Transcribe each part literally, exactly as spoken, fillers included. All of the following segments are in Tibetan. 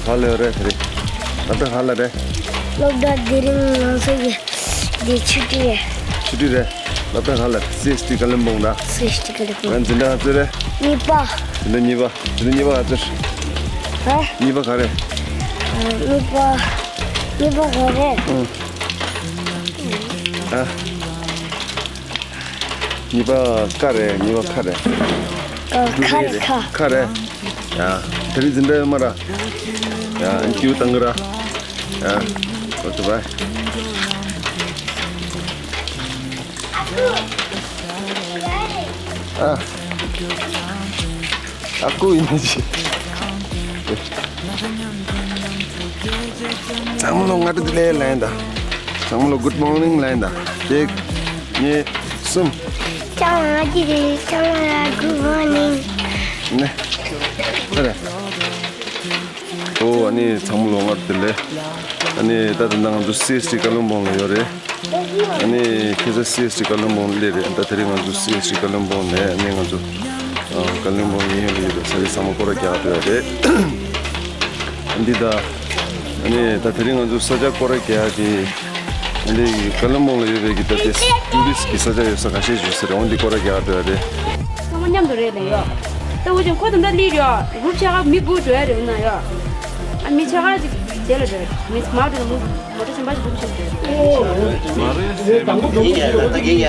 ག་ལ་རེད་དེ་རེད། ང་ད་ག་ལ་རེད། སློབ་གྲྭ་དེ་རིང་ང་ཚོ་གི་འདི་ཆུ་ཊི་རེད། ཆུ་ཊི་རེད། ང་ད་ག་ལ་སི་ཨེས་ཊི་ཀ་ལིམ་པོང་ད། སི་ཨེས་ཊི་ཀ་ལིམ་པོང་། ང་འཛིན་གྲྭ་ག་ཚོད་རེད། གཉིས་པ། འཛིན་གྲྭ་གཉིས་པ། འཛིན་གྲྭ་གཉིས་པ་ག་ཚོད། ཧ། གཉིས་པ་ག་རེད། གཉིས་པ། གཉིས་པ་ག་རེད། ཨང་། ཨ། གཉིས་པ་ཀ་རེད། གཉིས་པ་ཁ་རེད། ཨ། ཁ་རེད། ཁ། ཁ་རེད། ཡ། དེ་རིང་འཛིན་གྲྭ་ཡོད་མ་ར། ཡ། ཨན་ཀྱུ་བཏང་གི་ར། ཡ། ཨོ་ཏོ་བའི། ཨ། ཨ་ཁུ་ཡིན་ཅི། ཚང་མ་ལོ་སྔ་དྲོ་བདེ་ལེགས་ལན་ད། ཚང་མ་ལོ་གུཌ་མོར་ནིང་ལན་ད། གཅིག་གཉིས། གསུམ། ལྕམ་ལགས་ཀྱིས་ལྕམ་ལགས་ལ་གུཌ་མོར་ནིང་། ནས། ཧ་ར། ཨོ་ཨ་ནི་ཚང་མ་ལོ་སྔ་དྲོ་བདེ་ལེགས། ཨ་ནི་ད་ད་ལྟ་ང་ཚོ་སི་ཨེས་ཊི་ཀ་ལིམ་པོང་ལ་ཡོད་རེད། ཨ་ནི་ཁྱེད་ཚོ་སི་ཨེས་ཊི་ཀ་ལིམ་པོང་ལ་སླེབས་རེད། ད་དེ་རིང་ང་ཚོ་སི་ཨེས་ཊི་ཀ་ལིམ་པོང་ནས་ཨ་ནི་ང་ཚོ་ཀ་ལིམ་པོང་གཡས་གཡོན་ལ་ཡོད་པའི་ས་ཆ་ཚང་མ་སྐོར་ར་རྒྱག་འགྲོ་ཡ་རེད། འདི་ད། ཨ་ནི་ད་དེ་རིང་ང་ཚོ་ས་ཆ་སྐོར་ར་རྒྱག་དེ། འདི་ཀ་ལིམ་པོང་ལ་ཡོད་པའི་གི་ད་དེ་ཊུ་རི་སི་གི་ས་ཆ་ཡོད་ས་ཁ་ཤས་ཡོད་ས་རེད། འོ་འདི་སྐོར་ར་རྒྱག་འགྲོ་ཡ་རེད། ཚང་མ་མཉམ་དུ་རེད་ལེ་ཡོ། ད་འུ་ཅག་ཁོ་ད་ལྟ་སླེབས་ཡོ། གུ་རུབ་ཆ་ག་མི་དགུ་འགྲོ་ཡ་རེད་འུ་ན་ཡོ། ཨ་མི་ཆ་ག་ཅིག་དེ་ལ་འགྲོ་ཡ་རེད། མི་མ་འགྲོ་ན་མོ་མོ་ཊ་གཞན་པ་ཞིག་བུག་བྱེད་འགྲོ་ཡ་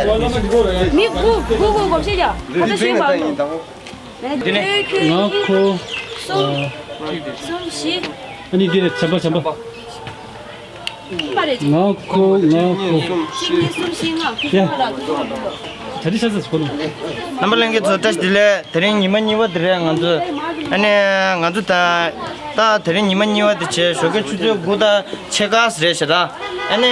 རེད། མི་དགུ་དགུ་དགུ་དགོས་ཤེས་ཡ། ཁ་ད་ཤེས་པ། ང་ཁོ། གསུམ། གསུམ་བཞི། ཨ་ནི་འདི་རེད། བྱམས་པ་བྱམས་པ། ང་ཁོ་ང་ཁོ། གཅིག་གཉིས། གསུམ། བཞི། ལྔ། ཁྱོད་ཡ། ཁྱོད་ལ་ཁྱོད་ལ། ད་འདི་ཤ་ཚ་ཞིག་གོ་ནོ། རྣམ་པ་ལྷན་རྒྱས་ཚོ་བཀྲ་ཤིས་བདེ་ལེགས། དེ་རིང་ཉི་མ་གཉིས་པ་དེ་རེད་ང་ཚོ། ཨ་ནི་ང་ཚོ་ད་ད་དེ་རིང་ཉི་མ་གཉིས་པ་དེ་བྱས། ཞོགས་ཀའི་ཆུ་ཚོད་དགུ་དང་ཕྱེད་ཀ་རེད་ཤག་ད། ཨ་ནི་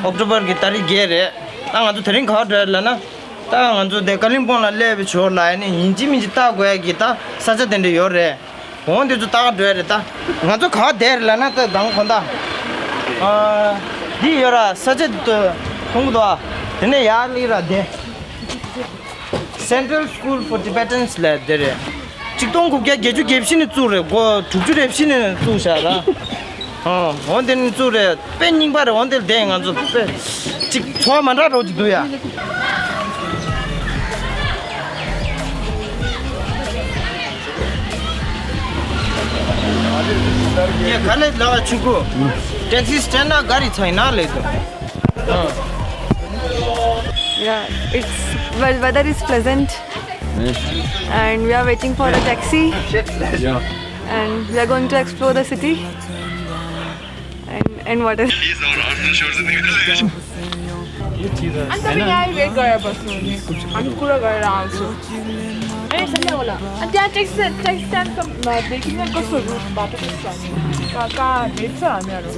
ཨོག་ཊོ་བར་གི་ཏ་རིག་བརྒྱད་རེད། ད་ང་ཚོ་དེ་རིང་ག་པར་འགྲོ་ཡ་ལབ་ན། ད་ང་ཚོ་དེ་ཀ་ལིམ་པོང་ལ་སླེབས་པའི་ཞོར་ལ་ཨ་ནི་ཡིན་གཅིག་མིན་གཅིག་ལྟ་དགོས་ཡ་གི་ད་ས་ཆ་དེ་འདྲ་ཡོད་རེད། འོང་དེ་ཚོ་ལྟ་ག་འགྲོ་ཡ་རེད་ད། ང་ཚོ་ག་པར་བསྡད་རེད་ལབ་ན་ད་དང་གོང་ད། ཨ། འདི་ཡོད་ར་ས་ཆ་དེ་མཐོང་གི་འདུག་ཨ། དེ་ནས་ཡར་སླེབས་ར་དེ། Central School for Tibetans ལབ་དེ་རེད། ཆིག་སྟོང་དགུ་བརྒྱ་བརྒྱད་ཅུ་གྱ་བཞི་ནས་བཙུགས་རེད། འགོ་དྲུག་ཅུ་རེ་བཞི་ནས་བཙུགས་བཞག་ར། ཨོ། འོ་དེ་ནས་བཙུགས་རེད། དཔེ་རྙིང་པ་རེད། འོ་དེ་བསྡད་ང་ཚོ་དཔེ་ཅིག་ཚོར་བ་མ་འདྲ་འདྲ་བོ་ཅིག་འདུག་ཡ། ངས་ག་ལེར་ལ་བ་ཆུ་ཁུ། ཊེག་སི་སི་ཊེན་ཌི་ན་ག་རེ་ཚང་ཡིན་ན་ལེགས་འདུག Yeah, it's, well, weather is pleasant and we are waiting for a taxi. Yeah. And we are going to explore the city. And, and what is? अनि तपाईँ यहाँ वेट गरेर बस्नुहुने। हामी कुरा गरेर आउँछौँ। अनि त्यहाँ ट्याक्सी, ट्याक्सी स्ट्यान्डको देखि नै कस्तो रुट बाटो कस्तो छ? कहाँ, कहाँ भेट्छ हामीहरू?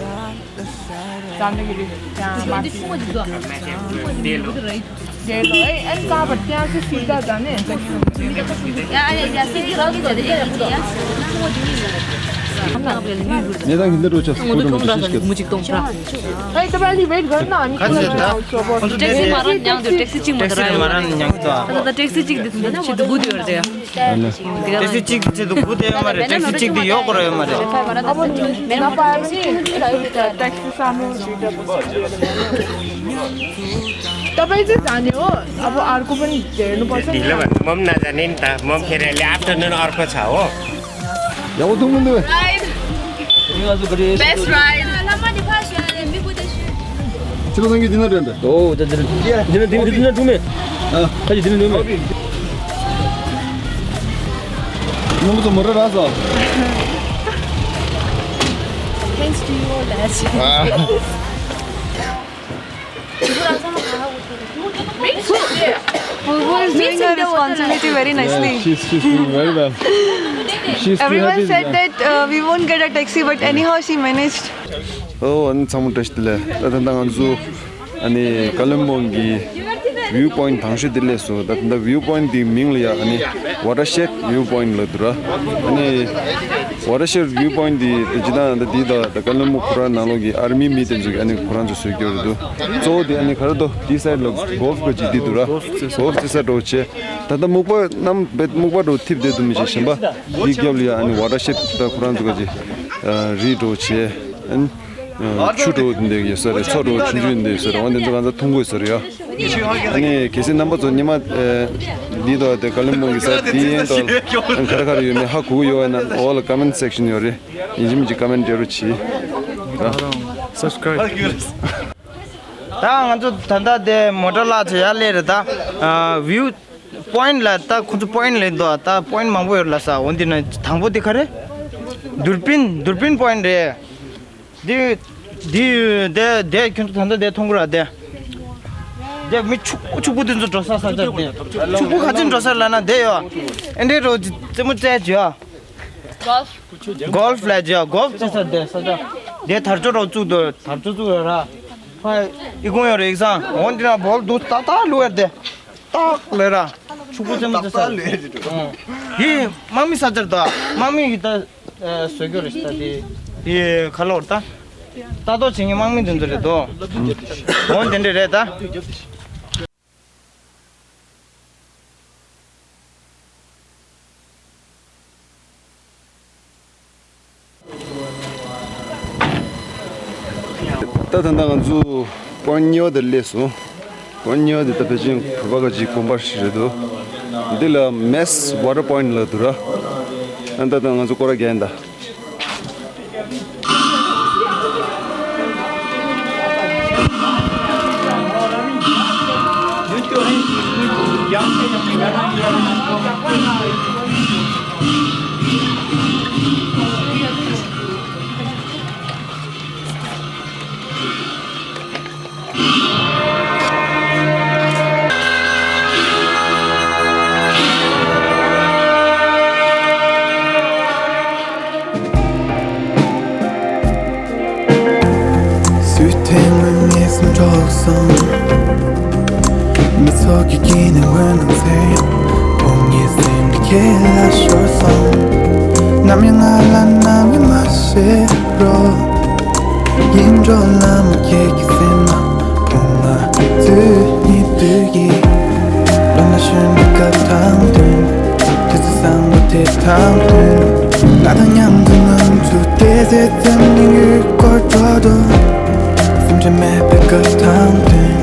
जाँदाखेरि त्यहाँ माथि। डेलो है। अनि कहाँबाट त्यहाँ चाहिँ सिधा जाने? नेतागिन्दा रोचक फोटो मोटो सिस्के। है, तपाईँले वेट गर्नु न, हामी ट्याक्सी मारन ल्याउँथ्यो, ट्याक्सी चिक मात्र आयो। ट्याक्सी चिक दिँदा छिटो गुद्यो अरे। ट्याक्सी चिक छिटो गुद्यो मारे, ट्याक्सी चिक दियो करो मारे। अब नपायो भने ट्याक्सी सानो छिटो। तपाईँ चाहिँ जाने हो, अब अर्को पनि हेर्नुपर्छ नि। ढिलो भन्दा म पनि नजाने नि त, म पनि फेरि अहिले आफ्टरनुन अर्को छ हो। यावतुङ मुन्दु। Best ride. चिलो तंगी dinner dende. Oh, the dinner. Dinner, dinner, dinner to me. Ah, hey, dinner to me. Nunggu to mora rasa. Thanks to you all, Dad. Who is doing her responsibility very nicely. Yeah, she's, she's doing very well. She's too Everyone happy said with that. That uh, we won't get a taxi, but anyhow she managed. ཨོ། ཨ་ནི་ཚང་མ་བཀྲ་ཤིས་བདེ་ལེགས། ད་ད་ལྟ་ང་ཚོ་ཨ་ནི་ཀ་ལིམ་པོང་གི་བིའུ་པོ་ཡིན་ཊི་དང་ཤོས་དེ་སླེབས་སོང་། ད་ད་ལྟ་བིའུ་པོ་ཡིན་ཊི་དེའི་མིང་ལ་ཡ་ཨ་ནི་ཝ་ཊར་ཤེད་བིའུ་པོ་ཡིན་ཊི་ལབ་འདུག་ར། ཨ་ནི་ ཝ་ཊར་ཤེཌ་བིའུ་པོ་ཡིན་ཊི་འདི་དེ་ཇི་ལྟར་ད་འདི་དང་ད་ཀ་ལི་མུག་ཁོ་རང་ནང་ལོགས་ཀྱི་ཨར་མི་མི་དེ་ཚོ་གི་ཨ་ནི་ཁོ་རང་ཚོ་བཟོས་རྒྱུ་རེད་འདུག་གཙོ་བོ་དེ་ཨ་ནི་ག་རེ་འདུག་དེའི་སའིཌ་ལ་གོལ་ཕ་གི་ཅིག་འདི་འདུག་ར། གོལ་ཕ་རྩེད་ས་འདྲ་བོ་བྱས། ད་ལྟ་སྨུག་པ་གནམ་བེད་སྨུག་པ་འདྲ་བོ་འཐིབས་བསྡད་འདུག་མི་ཤེས། གཞན་པ་འདིའི་རྒྱབ་ལ་ཡ་ཨ་ནི་ཝ་ཊར་ཤེཌ་ད་ཁོ་རང་ཚོ་ག་ཅིག་རི་འདྲ་བོ་བྱས། ཨ་ནི་ཆུ་འདྲ་བོ་འདི་འདྲ་ཡོད་ས་རེད། མཚོ་འདྲ་བོ་ཆུང་ཆུང་འདི་ཡོད་ས་རེད། འོ་འདི་ཚོ་གང་ཚ་མཐོང་གི་ཡོད་ས་རེད་ཡ། ཨ་ནི་གལ་སྲིད་རྣམ་པ་ཚོ་ཉི་མ་ཨེ་འདི་དང་དེ་ཀ་ལི་མུག་གི་ས་དེའི་ཡན་དང་ག་རེ་ག་རེ་ཡོད་མེད་ཧ་གོ་གི་ཡོད་པ་ཡིན་ན་འོག་ལ་ཀོ་མེན་ཊི་སེག་ཤན་ཡོད་རེད། ཡིན་གཅིག་མིན་གཅིག་ཀོ་མེན་ཊི་འབྲི་རོགས་གྱིས། ཨ། སབ་སི་ཀ་རའིབ། ད་ང་ཚོ་ད་ལྟ་དེ་མོ་ཊ་ལ་ཚོ་ཡར་སླེབས་རེད་ད། ཨ། བིའུ་པོ་ཡིན་ཊི་ལ་ད་ཁོ་ཚོ་པོ་ཡིན་ཊི་ལ་འདུག་ད་པོ་ཡིན་ཊི་མང་པོ་ཡོད་ལ་ས། འོ་འདི་ན་དང་པོ་དེ་ག་རེ། དུར་པིན། དུར་པིན་པོ་ཡིན་ཊི་རེད། འདི་འདི་དེ་དེ་ཁྱོད་ཚོ་ད་ལྟ་དེ་མཐོང་གི་ར། དེ་དེ་མི་ཕྱུག་པོ་ཕྱུག་པོ་དེ་ཚོ་འགྲོ་ས་ས་ཆ་དེ། ཕྱུག་པོ་ག་ཚོད་འགྲོ་ས་ལབ་ན་དེ་ཡོད། ཨེ་འདྲའི་རོ་རྩེད་མོ་རྩེ་བྱེད་ཡ། གོལ་ཕ་ལ་རྩེ་ཡ། གོལ་ཕ་རྩེ་ས་དེ་ས་ཆ། དེ་དར་ལྕོག་རོ་བཙུགས་འདུག་དར་ལྕོག་བཙུགས་ཡོད་ར། ཕ་ཨི་ཁུང་ཡོད་རེད་ཡིག་ཚང་། འོ་འདི་ན་བོལ་འདུག་ཏག་ཏག་བླུགས་ཡ་དེ། ཏག་ལས་ར། ཕྱུག་པོ་རྩེད་མོ་རྩེ་ས། ཏག་ཏག་ལས་ཀྱི་འདུག་ཨོ། དེ་དམག་མི་ས་ཆར་ད། དམག་མི་གི་ད་ཨ་བཟོ་རྒྱུ་རེད་ད། དེ་དེ་ཁ་ལོར་ད། ལྟ་རྟོག་བྱེད་མཁན་དམག་མི་དེ་ཚོ་རེད་དོ། འོ་དེ་འདྲ་རེད་ད། ད་ད་ལྟ་ང་ཚོ་པོ་ཡིན་ཊི་གཉིས་པ་དེར་སླེབས་སོང་། པོ་ཡིན་ཊི་གཉིས་པ་དེ་ད་ཕལ་ཆེར་བོད་པ་ག་ཅིག་དགོན་པ་ཞིག་རེད་འདུག་འདི་ལ་མེས་ཝ་ཊར་པོ་ཡིན་ཊི་ལབ་འདུག་ར། ཨ་ད་ད་ང་ཚོ་སྐོར་ར་རྒྱག་ཡིན་ད། སུས་ཐེངས་མང་ངེས་སུ་འགྲོ་སོང་། མི་ཚོགས་ཀྱི་དཀྱིལ་ནས་འོད་སྣང་འཚེར། ཕོ་ཉའི་སེམས་ཀྱི་ཁྱེད་ལ་ཤོར་སོང་། ནམ་ཡང་ང་ལ་ནམ་ཡང་མ་བཤད་རོགས། ཡིད་འགྲོ་ལམ་ཁྱེད་ཀྱི་སེམས་ལ་ཕུང་ང་ཚོས་གཉིད་སྡུག་གི། ལོ་ན་གཞོན་པའི་སྐབས་དང་བསྟུན། དུས་ཚོད་བཟང་པོ་དེ་དང་བསྟུན། ང་དང་མཉམ་དུ་ནམ་དུས་དེ་ཟེར་ཙམ་ནས་ཡུལ་སྐོར་འགྲོ་འདུག་སེམས་ཁྲལ་མེད་པའི་སྐབས་དང་བསྟུན།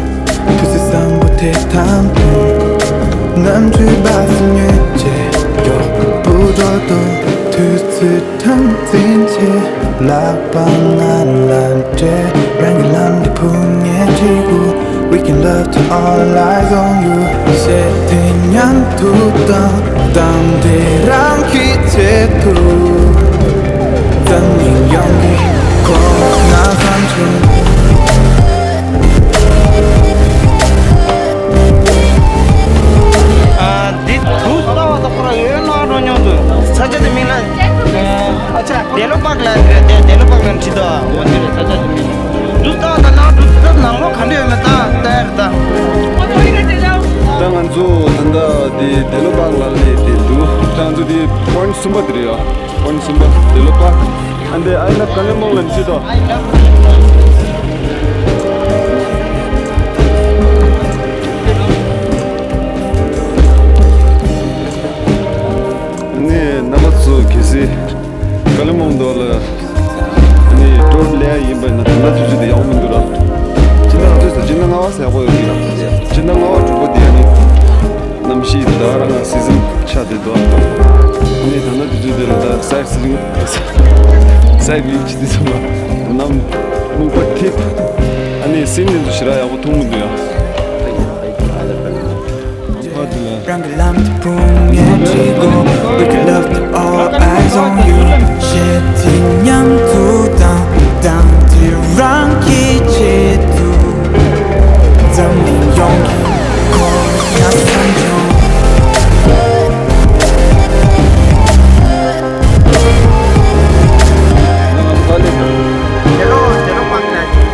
དུས་ཚོད་བཟང་པོ་དེ་དང་བསྟུན། ནམ་དུས་སྦ་གསལ་མྱོས་བྱེད་མགྱོགས་པོ་འགྲོ་འདུག་དུས་ཚོད་གྲངས་འཛིན་བྱེད། ལག་པ་ང་ལ་སྤྲད། རང་གི་ལམ་འདི་ཕུང་ངེས་བྲིས་དགོས། We can love till all eyes on you. གཞས་དེ་མཉམ་དུ་བཏང་། གཏམ་དེ་རང་གི་ཆེད་དུ། འཛམ་གླིང་ཡོངས་ཀྱི་ཁོ་ན་བསམ་བྱུང་། ཨ། འདི་དུས་ལྟ་བ་དང་ཁོ་རང་ཡོད་ན་རོ་མྱོང་དུ་ས་ཆ་དེ་མིན་ལ། ཨ་ཅག་དེ་ལོ་པག་ལ་རེད་དེ། དེ་ལོ་པག་ལ་ཁྲིད་དོ། འོ་དེ་རེད། ས་ཆ་དེ་མིན་དུས་ལྟ་བ་དང་ན་དུས་ལྟ་ནང་ལོགས་ག་འདྲ་ཡོད་མེད་ད་ལྟ་ཡ་རེད་ད། ད་ང་ཚོ་ད་ལྟ་དེ་དེ་ལོ་པག་ལ་སླེབས་དེ་འདུག་ད་ང་ཚོ་དེ་པོ་ཡིན་ཊི་གསུམ་པ་དེ་རེད་ཡ། པོ་ཡིན་ཊི་གསུམ་པ་དེ་ལོ་པག་ཨ་འདི་I love Kalimpong ལ་ཁྲིད་དོ། ནས་རྣམ་པ་ཚོ་གལ་སྲིད་ཀ་ལི་མོང་དུ་ལ་ནི་ཊུར་ལས་ཡིན་པ་ན་ད་ལྟ་དུས་ཚོད་དེ་ཡག་པོ་མི་འདུག་ར། སྤྱི་ཟླ་ང་ཚོས་སྤྱི་ཟླ་ལྔ་པ་ཟེར་ཡག་པོ་ཡོད་ཀྱི་ར། སྤྱི་ཟླ་ལྔ་པ་དྲུག་པ་དེ་ནི་གནམ་གཤིས་དེ་ད་རང་སི་ཛན་ཆགས་བསྡད་འདུག་ཨ་ནི་ད་ལྟ་དུས་ཚོད་དེ་ལ་ད་སའེ་ཊི་སི་ཡིང་། སའེ་ཊི་སི་ཡིང་བྱེད་དུས་ཙམ་པ་གནམ་སྨུག་པ་འཐིབས། ཨ་ནི་སིན་དེ་ཚོ་ཞེ་དྲག་ཡག་པོ་མཐོང་གི་འདུག་ཡ། རང་གི་ལམ་དུ་ཕུང་ངེས་བྲིས་དགོས། We can love till all eyes on you. གཞས་དེ་མཉམ་དུ་བཏང་། གཏམ་དེ་རང་གི་ཆེད་དུ། འཛམ་གླིང་ཡོངས་ཀྱི་ཁོ་ན་བསམ་བྱུང་། ད་ལོ་ཇེ་ལོ་པག་ལ་ཇི་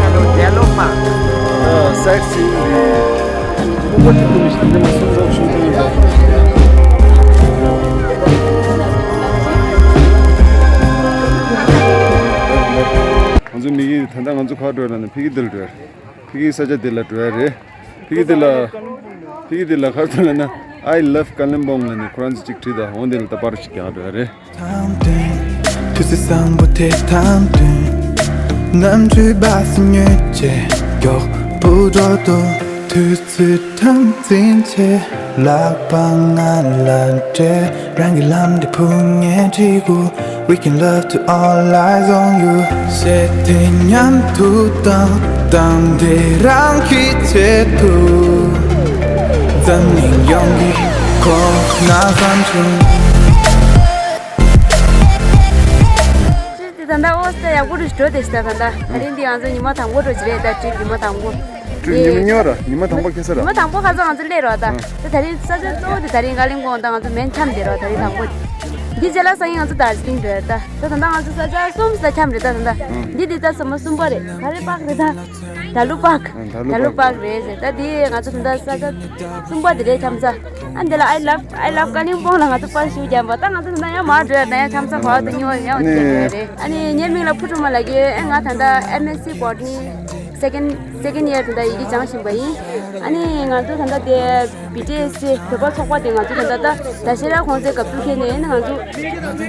ད་ལོ་ཇེ་ལོ་པག་ལ་སའེཊ་སི་ཡིང་རེད། སྨུག་པ་དེ་ཚོ་མི་ཤེས། འདི་མ་སུམ་ཚོགས་ཤུགས་ཆེན་ཡོད་འདུག་ཕ་གི་འདི་ལ་འགྲོ་ཡ་རེད། ཕ་གི་ས་ཆ་འདི་ལ་འགྲོ་ཡ་རེད། ཕ་གི་འདི་ལ། ཕ་གི་འདི་ལ་ག་རེ་ཟེར་ལབ་ན། I love Kalimpong ལབ་ནས་ཁོ་རང་ཚོ་གཅིག་བྲིས་དང་། འོ་འདི་ལ་ད་པར་ཞིག་རྒྱག་འགྲོ་ཡ་རེད། དུས་ཚོད་བཟང་པོ་དེ་དང་བསྟུན། གནམ་གྲུས་སྦག་སུ་ཉོས་བྱས། མགྱོགས་པོ་འགྲོ་འདུག་དུས་ཚོད་གྲངས་འཛིན་བྱས། ལག་པ་ང་ལ་སྤྲད། རང་གི་ལམ་འདི་ཕུག་ངས་བྲིས་གོ We can love to all eyes on you ཞེས་དེ་མཉམ་དུ་བཏང་། བཏང་དེ་རང་གི་ཆེད་དུ། འཛམ་གླིང་ཡོངས་ཀྱི་ཁོ་ན་བསམ་བྱུང་། ད་ལྟ་ཨོ་སྟེ་ཡག་པོ་རུ་འགྲོ་བསྡད་ཤག་ད་ལྟ་ད་རིང་འདི་ང་ཚོ་ཉི་མ་དང་པོ་འགྲོ་གི་རེད། ད་ཊི་རིབ་ཉི་མ་དང་པོ། ཊི་རིབ་ཉི་མ་གཉིས་པ་ར། ཉི་མ་དང་པོ་ཁེལ་ས་ར། ཉི་མ་དང་པོ་ཁ་སང་ང་ཚོ་སླེབས་རོགས་ད། ད་ད་རིང་ས་ཆ་གཙོ་བོ་དེ་ད་རིང་ཀ་ལིམ་པོང་དང་ང་ཚོ་མོན་འཁྱམས་བསྡད་རོགས། ད་རིང་དང་པོ་དེ། འདི་རྗེས་ལ་སང་ཉིན་ང་ཚོ་དར་ཇི་ལིང་འགྲོ་ཡ་རེད་ད། ད་ད་ལྟ་ང་ཚོ་ས་ཆ་གསུམ་ས་འཁྱམས་རེད་ད་ད་ལྟ། འདི་འདི་ད་ས་མ་གསུམ་པ་རེད། ག་རེ་པག་རེད་ད། ད་ལུ་པག་ད་ལུ་པག་རེད་ཟེར། ད་འདི་ང་ཚོ་ད་ལྟ་ས་ཆ་གསུམ་པ་དེ་རེད་འཁྱམས་ས། ཨ་འདི་ལ་I love I love ཀ་ལིམ་པོང་ལ་ང་ཚོ་པར་ཞུ་རྒྱབ་པ། ད་ང་ཚོ་ད་ལྟ་ཡང་མར་འགྲོ་ཡ་ད་ཡང་འཁྱམས་ས་ག་བ་དུ་ཉོ་ཡང་འོ་དེ་རེད། ཨ་ནི་ངའི་མིང་ལ་ཕུ་ཁྲོ་མ་ལགས་ཀྱིས། ཨེ་ང་ད་ལྟ་ཨེམ་ཨེས་སི་བོ་ཊ་ནི་སེ་ཀེན་སེ་ཀེན་ཡར་དེ་འདྲ་ཡི་གེ་སྦྱང་བཞིན་པ་ཡིན། ཨ་ནི་ང་ཚོ་ད་ལྟ་དེ་བི་ཊི་ཨེ་སི་བོད་པ་ཚོགས་པ་དེ་ང་ཚོ་ད་ལྟ་ད་ད་ཤེ་ར་གོང་ཚེ་སྐབས་དུས་ཁེལ་ནས་ང་ཚོ་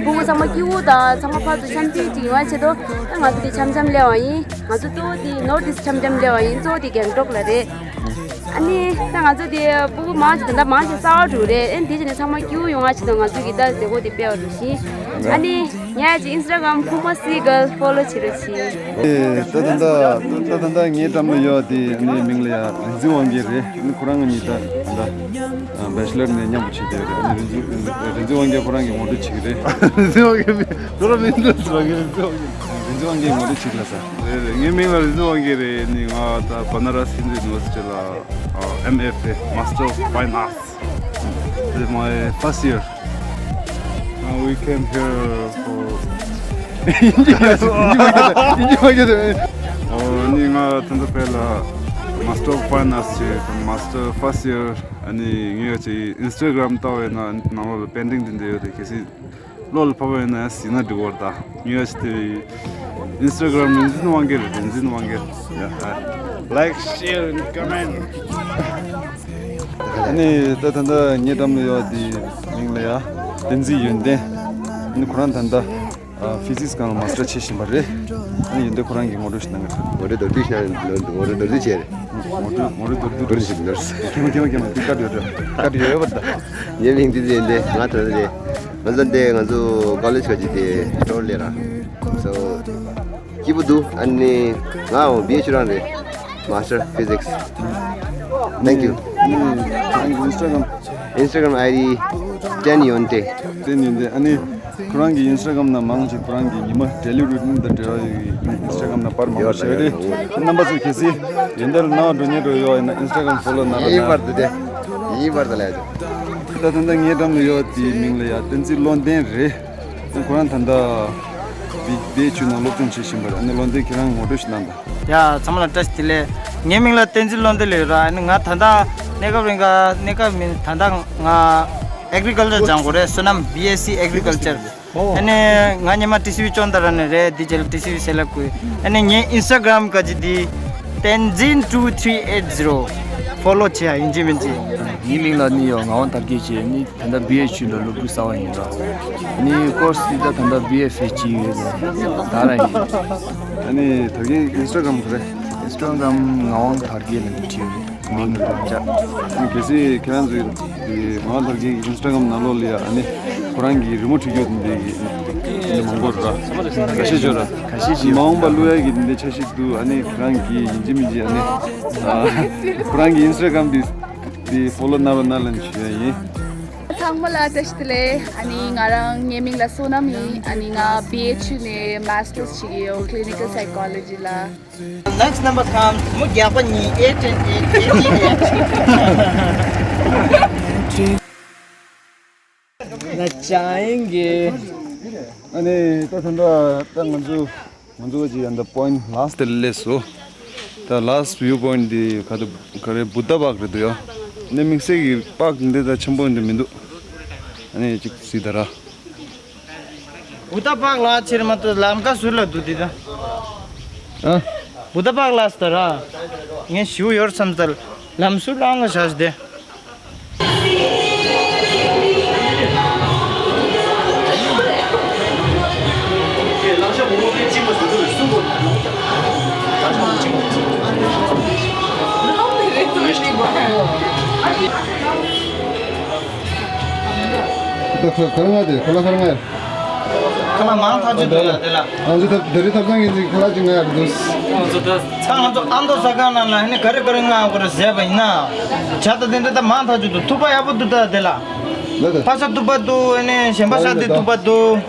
ཕྲུ་གུ་ཚང་མ་སྐྱིད་པོ་དང་ཚང་མ་ཕར་ཚུར་འཆམ་མཐུན་ཅིག་ཡོང་བ་ཆེད་དུ་ད་ང་ཚོ་དེ་འཆམ་འཆམ་སླེབས་པ་ཡིན། ང་ཚོ་གཙོ་བོ་དེ་ནོར་ཐི་ཨིསྚ་འཆམ་འཆམ་སླེབས་པ་ཡིན། གཙོ་བོ་དེ་གེང་ཊོག་ལ་རེད། ཨ་ནི་ད་ང་ཚོ་དེ་ཕྲུ་གུ་མང་ཆེ་ད་ལྟ་མང་ཆེ་གསར་པ་ཕྲུ་གུ་རེད། ཨ་ནི་དེ་བྱས་ནས་ཚང་མ་སྐྱིད་པོ་ཡོང་བ་ཆེད་དུ་ང་ཚོ་གི་ད་མཛད་སྒོ་དེ་སྤེལ་བ་རུ་བཞིན། ཨ་ནི་ངས་ཀྱི་ཨིན་སི་ཊ་གྷ་རམ་ཁུ་མ་སི་གལ་ཕོ་ལོ་བྱེད་རོགས་གྱིས། ཨེ་ད་ད་ད་ད་ད་ད་ངའི་འགྲམ་ལ་ཡོད་དེ་ཨ་ནི་མིང་ལ་ཡ་རིན་འཛིན་དབང་རྒྱལ་རེད། ཨ་ནི་ཁོ་རང་གཉིས་ད་ད་བེ་ཅི་ལར་ནས་མཉམ་པོ་བྱེད་བསྡད་ཡོད་རེད། ཨ་ནི་རིན་འཛིན་རིན་འཛིན་དབང་རྒྱལ་ཁོ་རང་གི་ངོ་སྤྲོད་བྱེད་ཀྱི་རེད། རིན་འཛིན་དབང་རྒྱལ་མི་ཁོ་རང་མིང་འདྲ་ཟེར་བ་གི་རིན་འཛིན་དབང་རྒྱལ། རིན་འཛིན་དབང་རྒྱལ་ངོ་སྤྲོད་བྱེད་ཀྱི་ལ་ས། རེད་རེད། ངའི་མིང་ལ་རིན་འཛིན་དབང་རྒྱལ་རེད། ནི་ང་ད་བ་ན་ར་སི་ཧིན་དུ་ཡུ་ནི་ཝར་སི་ཊི་ལ་ཨ་ཨེམ་ཨེཕ་ཨེ། Master of Fine Arts. This is my first year. Uh, we came here for ཨོ་ནི་ང་ད་ལྟ་བལ་ལ་Master of Fine Arts བྱས། Master first year. ཨ་ནི་ངས་ཅིག་ཨིན་སི་ཊ་གྷ་རམ་ལྟ་བས་ན་ནང་ལོགས་ལ་པེན་ཊིང་དེ་འདྲ་ཡོད་དེ་གལ་སྲིད་བློ་ལ་བབས་པ་ཡིན་ན་ཡང་གཟིགས་ན་འགྲིག་གི་རེད་ད། ངས་ཅིག་དེ་ཨིན་སི་ཊ་གྷ་རམ་རིན་འཛིན་དབང་རྒྱལ་རེད། རིན་འཛིན་དབང་རྒྱལ། Yeah, hi. Like, share and comment. ཨ་ནི་ད་ད་ལྟ་ངའི་འགྲམ་ལ་ཡོད་དེ་མིང་ལ་ཡ་བསྟན་འཛིན་ཡོན་ཏན། ཨ་ནི་ཁོ་རང་ད་ལྟ་ཨ་ཕི་ཟིག་སི་སྒང་ལ་མ་སི་ཊར་བྱེད་བཞིན་པ་རེད། ཨ་ནི་ཡོན་ཏན་ཁོ་རང་གིས་ངོ་སྤྲོད་ཞིག་གནང་གི་རེད། ངོ་སྤྲོད་མདོར་བསྡུས་ཤིག་གནང་། ངོ་སྤྲོད་ངོ་སྤྲོད་མདོར་བསྡུས་མདོར་བསྡུས་ཤིག་གནང་། མདོར་བསྡུས་ཤིག་གནང་། ཁྱེད་མ་ཁྱེད་མ་ཁྱེད་མ་དེ་ཀ་ཡོད་རེད། ཀ་ཡོད་ཡོད་པ་ད། ངའི་མིང་བསྟན་འཛིན་ཡོན་ཏན། ང་ད་ལྟ་དེ་ང་ཚོ་འདི་ང་ཚོ་ཀོ་ལེཇ་ག་ཅིག་དེ་ཊོར་ལས་ར། སོ་སྐྱིད་པོ་འདུག་ཨ་ནི་ང་འོ་བི་ཨེ་ཆུ་རང་རེད། Master Physics. Thank you. ཨ་ནི་ཁོ་རང་གི་ཨིན་སི་ཊ་གྷ་རམ། Instagram I D བསྟན་འཛིན་ཡོན་ཏན། བསྟན་འཛིན་ཡོན་ཏན། ཨ་ནི་ཁོ་རང་གི་ཨིན་སི་ཊ་གྷ་རམ་ནང་མང་ཆེ་ཁོ་རང་གི་ཉི་མ་ཌེ་ལི་རུ་ཊིན་དང་འབྲེལ་བ་ཡོད་པའི་ཨིན་སི་ཊ་གྷ་རམ་ནང་པར་མང་པོ་བཞག་ཡོད་རེད། ཡོད་ལ་ཡོད་ལ། རྣམ་པ་ཚོ་གལ་སྲིད་ཡོན་ཏན་ལ་སྣང་བ་འགྲོ་མཁན་འགྲོ་ཡོད་ཡིན་ན་ཨིན་སི་ཊ་གྷ་རམ་ཕོ་ལོ་གནང་རོགས་གནང་། ངེས་པར་དུ་དེ། ངེས་པར་དུ་ལ་ཡ། ད་ད་ལྟ་ངའི་འགྲམ་ལ་ཡོད་དེའི་མིང་ལ་ཡ་བསྟན་འཛིན་བློ་ལྡན་རེད། ཁོ་རང་ད་ལྟ་བི་བི་ཨེ་ཆུ་ནང་སློབ་སྦྱོང་བྱེད་བཞིན་པ་རེད། ཨ་ནི་བློ་ལྡན་ཁྱེད་རང་ངོ་སྤྲོད་ཞིག་གནང་དང་། ཡ་ཚང་མ་ལ་བཀྲ་ཤིས་བདེ་ལེགས། ངའི་མིང་ལ་བསྟན་འཛིན་བློ་ལྡན་ལབ་ཡོད་ར། ཨ་ནི་ང་ད་ལྟ་གནས་སྐབས་རིང་ག་གནས་སྐབས་མིན་ད་ལྟ་ང་ཨེག་རི་ཀལ་ཅར་སྦྱང་དགོས་རེད། སོ་ནམ། B S C Agriculture. ཨོ། ཨ་ནི་ང་སྔོན་མ་ཊི་སི་ཝི་ཅོན་ཏ་ར་ནས་རེད། འདི་རྗེས་ལ་ཊི་སི་ཝི་སེ་ལབ་དགོས། ཨ་ནི་ངའི་ཨིན་སི་ཊ་གྷ་རམ་ག་ཅི་འདི་བསྟན་འཛིན་two three eight zero། ཕོ་ལོ་བྱེད་ཡ་ཡིན་གཅིག་མིན་གཅིག་ངའི་མིང་ལ་ནི་ཡོ་ངག་དབང་དར་རྒྱས་བྱས། ནི་ད་ལྟ་བི་ཨེ་ཆུ་ལ་སློབ་ཕྲུག་གསར་པ་ཡིན་ར། ནི་ཀོར་སི་འདི་ད་ད་ལྟ་བི་ཨེ་ཧྥི་ཅི་ཡོད་ལ་ད་ར་ཡིན། ཨ་ནི་དར་རྒྱས་ཨིན་སི་ཊ་གྷ་རམ་ག་རེ། ཨིན་སི་ཊ་གྷ་རམ་ངག་དབང་དར་རྒྱས་ལ་ནི་བྲིས་ཡོད་རེད། མིང་ལ་བྱ། ཨ་ནི་གལ་སྲིད་ཁྱེད་རང་ཚོའི་ངག་དབང་དར་རྒྱས་ཀྱི་ཨིན་སི་ཊ་གྷ་རམ་ནང་ལོགས་ལ་ཡ་ཨ་ནི་ཁོ་རང་གི་རི་མོ་བྲིས་རྒྱུ་དེ་འདྲའི་གི་ཨ་ནི་མང་པོ་ར། ཁ་ཤས་ཅིག་ཡོད་ར། ཁ་ཤས་ཅིག་ཡོད། མ་འོངས་པ་བླུག་ཡ་གི་དེ་འདྲའི་འཆར་གཞི་འདུག་ཨ་ནི་ཁྱེད་རང་གི་ཡིན་གཅིག་མིན་གཅིག་ཨ་ནི་ཨ་ཁོ་རང་གི་ཨིན་སི་ཊ་གྷ་རམ་དེ་དེ་ཕོ་ལོ་གནང་རོགས་གནང་ལབ་ནས་ཞུ་ཡ་ཡིན། ཚང་མ་ལ་བཀྲ་ཤིས་བདེ་ལེགས། ཨ་ནི་ང་རང་ངའི་མིང་ལ་བསོད་ནམས་ཡིན། ཨ་ནི་ང་བི་ཨེ་ཆུ་ནས་མ་སི་ཊར་བྱེད་ཀྱི་ཡོད། Clinical Psychology ལ། Next number comes མུ་རྒྱག་པ་གཉིས། eight and eight, eighty-eight. ན་ཅང་གི། ཨ་ནི་ད་ད་ད་ད་ང་ཚོ་ང་ཚོ་གཅིག་ཡང་ད་པོ་ཡིན་ཊི་ལ་སི་ཊི་དེ་ལ་སླེབས་སོ། ད་ལ་སི་ཊི་བིའུ་པོ་ཡིན་ཊི་འདི་ག་དུ་ག་རེ་བུདྡྷ་པཱརྐ་རེད་འདུག་ཡ། ནི་དམིགས་བསལ་གྱི་པཱརྐ་འདི་ད་ཆེན་པོ་འདི་མི་འདུག་ཨ་ནི་གཅིག་གཟིགས་དང་ར། བུདྡྷ་པཱརྐ་ལ་ཕྱིར་མ་གཏོགས་ལམ་ཁ་ཟུར་ལ་འདུག་འདི་ད། ཨ། བུ་ད་པག་ལ་སྟ་ར། ངས་ཞིའུ་ཡོར་བསམ་ཚར། ལམ་སུ་ལང་ག་བཞག་སྟེ། ཁ་ལག་མང་ཐག་ཆོད་འདུག་ལ་དེ་ལ། ང་ཚོ་ད་རི་ཐབ་ཚང་གི་ཁ་ལག་ཅིག་ང་ཡར་འདུག་ང་ཚོ་ད་ཚང་ང་ཚོ་ཨ་མདོ་ཟ་ཁང་ནང་ལ་ནི་ག་རེ་ག་རེ་ང་གོ་རེ་ཟས་པ་ཡིན་ན། ཇ་ད་དེ་འདྲ་ད་མང་ཐག་ཆོད་འདུག་ཐུག་པ་ཡག་པོ་འདུག་ད་དེ་ལ། ལ་ད་ཕ་ཤ་ཐུག་པ་འདུག་ཨ་ནི་གཞན་པ་ཤ་དེ་ཐུག་པ་འདུག་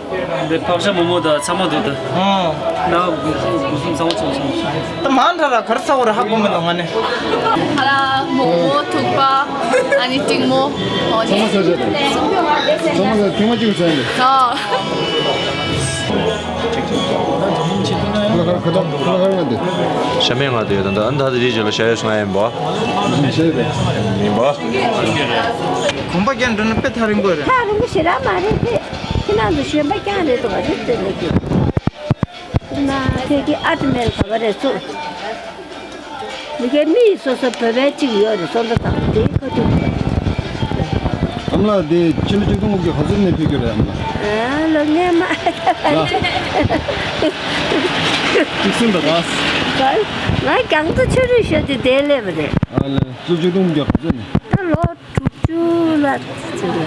འདི་ཕག་ཤ་མོག་མོག་དང་ཚང་མ་འདུག་ད། ཨང་། ད་གུ་གུ་གསུམ་ཚང་མ་ཚང་མ་ཚང་མ། ད་མང་དྲགས་ལ་ག་རེ་ཚ་བོ་རེ་ཧ་གོ་མི་འདུག་ང་ནི། ཁ་ལག་མོག་མོག་ཐུག་པ། ཨ་ནི་ཏིང་མོ། ཨོ་ནི། ཚང་མ་ཟ་བྱས་ད། ཚང་མ་ཟ་ཐེངས་མ་གཅིག་ཟ་ཡིན་ད། ཨ། ཁ་ལག་ཁ་ལག་ཁ་ལག་ཁ་ལག་ཁ་ལག་ང་འདི། ཤ་མེད་ང་འདི་ཡོད་ད། ད་ད་དེ་རིགས་ཅིག་ལ་ཤ་ཡོད་སོང་ཡིན་པ། ཤ་ཡོད་པས། ཡིན་པ། གོམ་པ་རྒྱག་འགྲོ་ན་དཔེ་ཐག་རིང་པོ་རེད། ཐག་རིང་པོ་ཞེ་དྲག་མ་རེད་དེ། ཁྱེད་རང་ཚོ་གཞོན་པ་རྐྱང་རེད་འདུག་བ་རེད་ཟེར་ལེ་གི། ཐུག་ན་ཁྱེད་ཀྱི་ཨ་ཏི་མེར་ག་བ་རེད་ཚུགས། མི་སྒེར་མི་ཡི་སོ་སོ་བོད་པའི་གཅིག་ཡོད་རེད་སོ་ད་དང་དེའི་ཁ་ཐུག་གི། ཨ་མ་ལགས་དེ་ཕྱི་ལོ་ཆིག་སྟོང་དགུ་བརྒྱ་ག་ཚོད་ནས་ཕེབས་རྒྱུ་རེད་ཨ་མ་ལགས། ཨ་ལོ་ངས་མ། ལ། གཅིག་གསུམ་དང་ག། ང་རྒྱང་མཐོ་ཆུ་རུད་ཤོད་དེ་དེ་སླེབས་པ་རེད། ཨ་ལས་ཕྱི་ལོ་ཆིག་སྟོང་དགུ་བརྒྱ་ག་ཚོད་ནས། ད་ལོ། དྲུག་ཅུ་ལ་ཟེར་བ།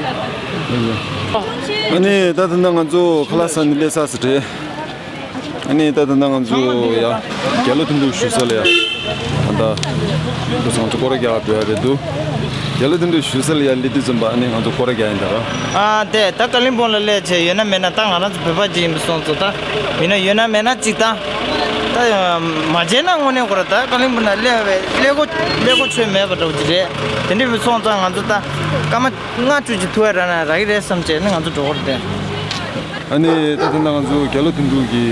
ཨ་ནི་ད་ད་ལྟ་ང་ཚོ་ཁ་ལག་ཟ་ནི་སླེབས་ཚར་ཟེར་རེད། ཨ་ནི་ད་ད་ལྟ་ང་ཚོ་ཡ་རྒྱ་ལོ་དོན་གྲུབ་བཞུགས་ས་ལ་ཡ། ད་ལྟ་ང་ཚོ་སྐོར་ར་རྒྱག་འགྲོ་ཡ་རེད་འདུག་རྒྱ་ལོ་དོན་གྲུབ་བཞུགས་ས་ལ་ཡ་སླེབས་དུས་ཙམ་པ་ཨ་ནི་ང་ཚོ་སྐོར་ར་རྒྱག་ཡིན་ད་ར། ཨ་དེ་ད་ཀ་ལིང་སྤོང་ལ་སླེབས་བྱས་ཡོད་ན་མེད་ན་ད་ང་རང་ཚོ་བོད་པ་ཅིག་ཡིན་པ་སོང་ཚོ་ད་མིན་ན་ཡོད་ན་མེད་ན་ཅིག་ད་ད་མ་བྱས་ན་དངོས་གནས་ཁོ་ར་ད་ཀ་ལིང་སྤོང་ལ་སླེབས་པའི་སླེབས་སྒོ་སླེབས་སྒོ་ཆོད་མེད་པ་འདྲ་བོ་ཅིག་རེད། དེ་འདྲ་བའི་སོང་ཙང་ང་ཚོ་ད་སྐར་མ་ལྔ་བཅུ་ཅིག་ཐུག་ཡ་རག་ན་རག་གི་རེད་བསམ་བྱས་ནས་ང་ཚོ་འགྲོ་གི་རེད་དེ། ཨ་ནི་ད་ལྟ་ང་ཚོ་རྒྱ་ལོ་དོན་གྲུབ་ཀྱི་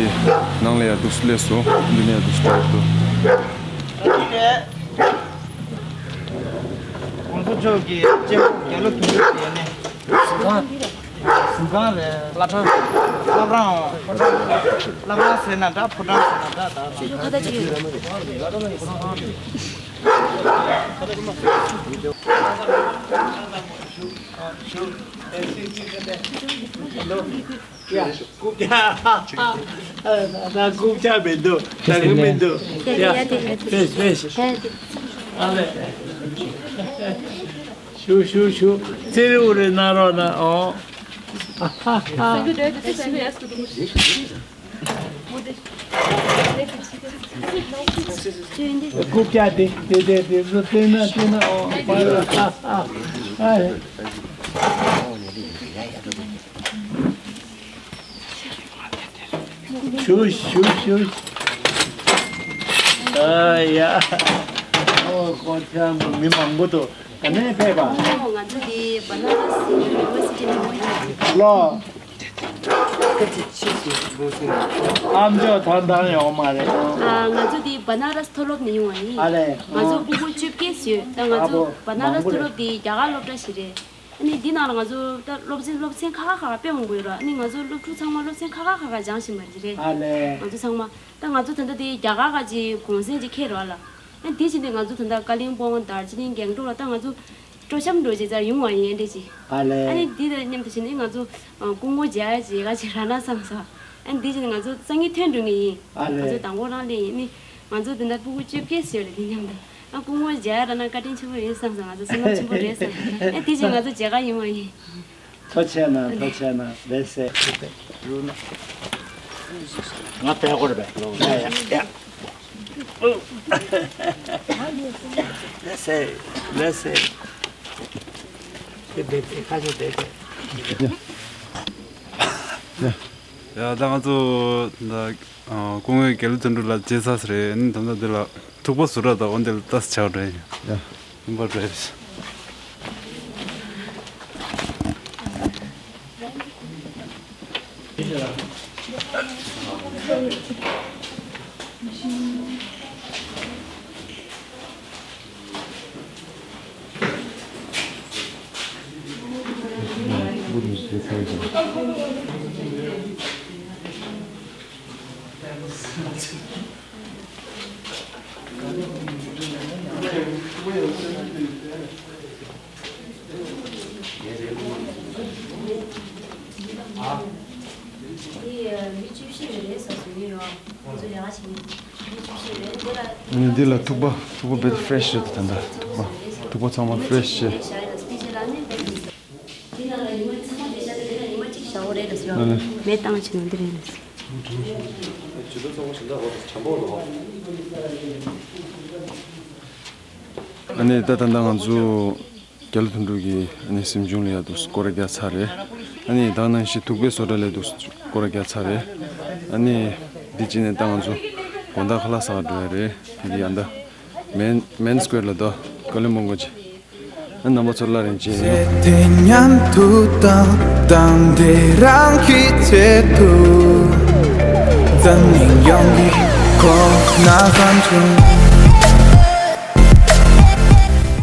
ནང་ལ་ཡ་འདུག་སེ་སླེབས་སོང་། འདི་ནས་ཡ་འདུག་སེ་འགྲོ་གི་འདུག་ད་འདི་རེད། ༸གོང་ས་མཆོག་གི་གཅེན་པོ་རྒྱ་ལོ་དོན་གྲུབ་ཀྱི་ནི་གཟིམ་ཁང་། གཟིམ་ཁང་རེད། བླ་བྲང་། བླ་བྲང་། བླ་བྲང་ཟེར་ན་འདྲ་ཕོ་བྲང་ཟེར་ན་འདྲ་ད་ད། ཕ་ད་ཅི་ཡོད། རྐུབ་བཀྱག་ད་རྐུབ་བཀྱག་མི་འདུག་ད་རིང་མི་འདུག་ཡ་ཕེས་ཕེས། ཨ་ལེ། ཞུ་ཞུ་ཞུ། ཙི་རི་འུ་རི་གནང་རོགས་གནང་ཨོ། ཨ་ཧ་ཧ། རྐུབ་བཀྱག་དེ་དེ་དེ་དེ་ཚོ་བསྟན་ན་བསྟན་ན་ཨོ། ཨ་ཧ་ཧ། ཨ་ཧེ། ཞུ་ཞུ་ཞུ། ཨ་ཡ། ཨོ་ཀོ་ཅང་དུ་མི་མང་པོ་འདུག་ག་ནས་ཕེབས་པ། ཨོ་ང་ཚོ་འདི་བ་ན་ར་སི་ཡུ་ནི་ཝར་སི་ཊི་ནས་ཡོང་ཡོད། ལོ། ཨ་མཆོག་ད་ལྟ་ཡོང་མ་རེད། ཨ་ང་ཚོ་འདི་བ་ན་ར་སི་མཐོ་སློབ་ནས་ཡོང་བ་ཡིན། ཨ་ལས། ང་ཚོ་ཨ་སྤུ་གུ་བཅོ་བརྒྱད་ཡོད། ད་ང་ཚོ་ཨ་བ་ན་ར་སི་མཐོ་སློབ་འདི་རྒྱ་གར་སློབ་གྲྭ་ཞིག་རེད། ཨ་ནི་འདི་ནང་ལ་ང་ཚོ་ད་སློབ་ཚན་སློབ་ཚན་ཁག་ཁག་ཁག་དཔེ་མང་པོ་ཡོད་ར། ཨ་ནི་ང་ཚོ་སློབ་ཕྲུག་ཚང་མ་སློབ་ཚན་ཁག་ཁག་ཁག་ཁག་སྦྱངས་བཞིན་པ་རེད། ཨ་ལས། ང་ཚོ་ཚང་མ་ད་ང་ཚོ་ད་ལྟ་དེ་རྒྱ་གར་ཁག་ཅིག་གུང་སེང་ཅིག་འཁེལ་རོགས་ལ། ཨ་ནི་དེ་བཞིན་དུ་ང་ཚོ་ད་ལྟ་ཀ་ལིང་སྤོང་དར་ཇི་ལིང་སྒང་ཏོག་ལ་ད་ང་ཚོ་སྤྲོ་འཆམ་འགྲོ་བྱེད་ཚར་ཡོང་བ་ཡིན་འདྲ་ཅིག་ཨ་ལས། ཨ་ནི་འདི་དང་མཉམ་དུ་བྱས་ནས་ང་ཚོ་སྐུ་ངོ་མཇལ་ཡ་ཅིག་ག་ཅིག་རག་ན་བསམ་སོང་། ཨ་ནི་འདི་བཞིན་ང་ཚོ་སང་ཉིན་ཐོན་འགྲོ་ངེས་ཡིན། ཨ་ལས། ང་ཚོ་དང་པོ་རང་སླེབས་ཡིན་ནི། ང་ཚོ་འདི་འདྲ་སྤུ་གུ་བཅོ་བརྒྱད་ཡོད་རེད་འདི་མཉམ་དུ། ཨ་སྐུ་ངོ་མཇལ་ཡ་རག་ན་བཀའ་དྲིན་ཆེན་པོ་རེད་བསམ་སོང་། ང་ཚོ་བསོད་ནམས་ཆེན་པོ་རེད་བསམ། ཨ་དེ་བཞིན་ང་ཚོ་མཇལ་ཁ་ཡོང་བ་ཡིན། ཐུགས་རྗེ་ཆེ་གནང་། ཐུགས་རྗེ་ཆེ་གནང་། ལགས་སེ། ང་བལ་སྐོར་བས། ཡ་ཡ་ཡ། ལགས་སེ། ལགས་སེ། དེ་བས་དེ་ཁ་ཤས་བས་དེ། ཡ། ཡ་ད་ང་ཚོ་ད་སྐུ་ངོ་རྒྱ་ལོ་དོན་གྲུབ་ལགས་མཇལ་ཚར་ས་རེད། ཨ་ནི་ད་ལྟ་འདི་ལ་ཐུག་པ་བཟོ་གྲྭ་དང་འོ་འདི་ལ་ལྟ་ས་ཆགས་རེད། ཡ། ཡིན་པ་རེད། དེ་མི་བཅུ་བཞི་རེ་རེ་ཟ་ཟུག་ཡིན་རོགས། ང་ཚོ་ལས་ཀ་བྱེད་མི་བཅུ་བཞི་རེ་རེ་ལ། ཨ་ནི་འདི་ལ་ཐུག་པ་ཐུག་པ་བེད་ཕྲེ་ཤི་ཡོད་དེ། ད་ལྟ་ཐུག་པ་ཐུག་པ་ཚང་མ་ཕྲེ་ཤི་ཡོད། དེ་ནང་ལ་ཉི་མ་ཚང་མ་བསྡད་བཞག་དེ་ནང་ཉི་མ་གཅིག་བཞག་འོ་རེད་ལ་ཟེར་བ། ཨ་ནི། མེ་བཏང་བྱས་ནོ་འདི་རེད་ལ་ཟེར། ཨ་ནི་ད་ད་ལྟ་ང་ཚོ་རྒྱ་ལོ་དོན་གྲུབ་ཀྱི་ཨ་ནི་གཟིམ་ཆུང་ལ་ཡ་འདུག་སྐོར་ར་རྒྱག་ཚར་རེད། ཨ་ནི་ད་ནང་བཞིན་ཐུག་པའི་བཟོ་གྲྭ་ལ་འདུག་སྐོར་ར་རྒྱག་ཚར་རེད། ཨ་ནི་འདི་ཅི་ནས་ད་ང་ཚོ་དགོང་དག་ཁ་ལག་ཟ་ག་འགྲོ་ཡ་རེད། འདི་ཡ་ད་མེན་མེན་སྐོར་ལ་འདུག་ཀ་ལོན་སྦུག་གི། ཨ་རྣམ་པ་ཚོར་སླར་ཡང་མཇལ་ཡོང་། དེ་མཉམ་དུ་བཏང་བཏང་དེ་རང་གི་ཆེད་དུ། འཛམ་གླིང་ཡོངས་ཀྱི་ཁོ་ན་བསམ་བྱུང་།